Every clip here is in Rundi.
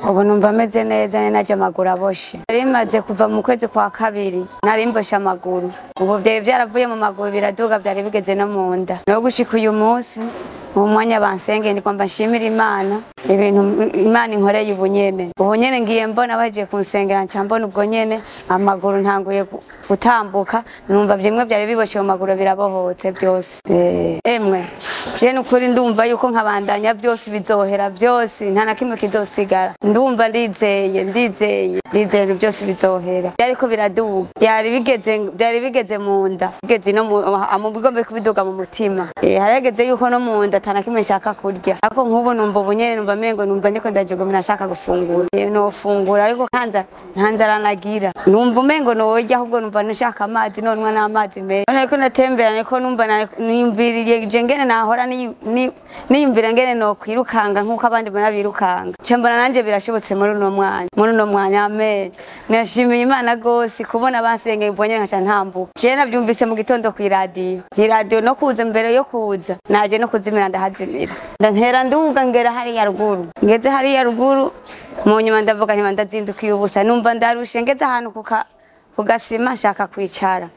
Ubu numva meze neza, ni naje amaguru aboshe. Nari maze kuva mu kwezi kwa kabiri nari mboshe amaguru, ubu byari byaravuye mu maguru biraduga, byari bigeze no mu nda. No gushika uyu munsi mu mwanya bansengeye, ndi kwamba nshimira Imana ibintu Imana inkoreye. Ubu nyene ngiye mbona baje kunsengera, nca mbona ubwo nyene amaguru ntanguye gutambuka, numva bimwe byari biboshe mu maguru birabohotse byose. Emwe je nukuri ndumva yuko nkabandanya byose bizohera byose, nta na kimwe kizosigara. Ndumva ndizeye, ndizeye, ndizeye, byose bizohera. Byariko biraduga, byari bigeze mu nda, bigeze no mu bigombe kubiduga mu mutima. Harageze yuko no mu nda ata na kimwe nshaka kurya, ariko nk'ubu numva ubu nyene numva mengo numva ndiko ndajugumira, nshaka gufungura. Nofungura ariko kanza nta nzara nagira, numva umengo norya, ahubwo numva nshaka amazi, nonwa n'amazi meza. None ariko natembera niko numva niyumviriye je ngene nahora niyumvira ngene nokwirukanga nk'uko abandi mbona birukanga, nca mbona nanje birashobotse muri uno mwanya. Amen, nashimiye Imana gose kubona basengeye mbonye nkaca ntambuka. Je navyumvise mu gitondo kw'iradiyo, no kuza mbere yo kuza naje no kuzimira, ndahazimira, ndantera nduga ngera hariya ruguru. Ngeze hariya ruguru mu nyuma ndavuga nti ndazindukiye ubusa, numva ndarushe. Ngeze ahantu ku gasima nshaka kwicara,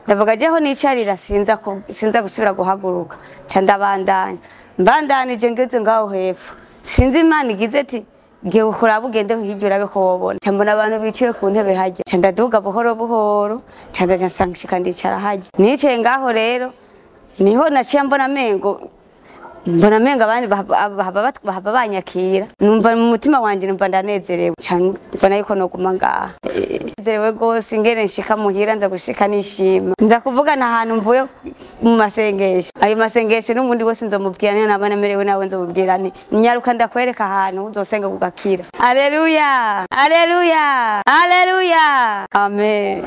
ndavuga jeho nicarira sinza gusubira guhaguruka, nca ndabandanya. Mbandanije ngeze ngaho hepfo, sinzi Imana igize ati ngiye kuraba, ugende hirya urabe ko wobona. Nca mbona abantu bicaye ku ntebe harya, nca ndaduga buhoro buhoro, nca ndaja nsanga ndicara harya. Nicaye ngaho rero niho naciye mbona mengo abandi bahava banyakira, numva mu mutima wanje numva ndanezerewe, nca mbona yuko noguma ngaha. Nezerewe gose ingene nshika muhira, nza gushika nishima, nza kuvugana ahantu mvuye mu masengesho. Ayo masengesho n'ubundi wese nzomubwira, niyo naba namerewe nawe nzomubwira nti nyaruka ndakwereka ahantu uzosenga ugakira. Aleluya, aleluya, aleluya, amen.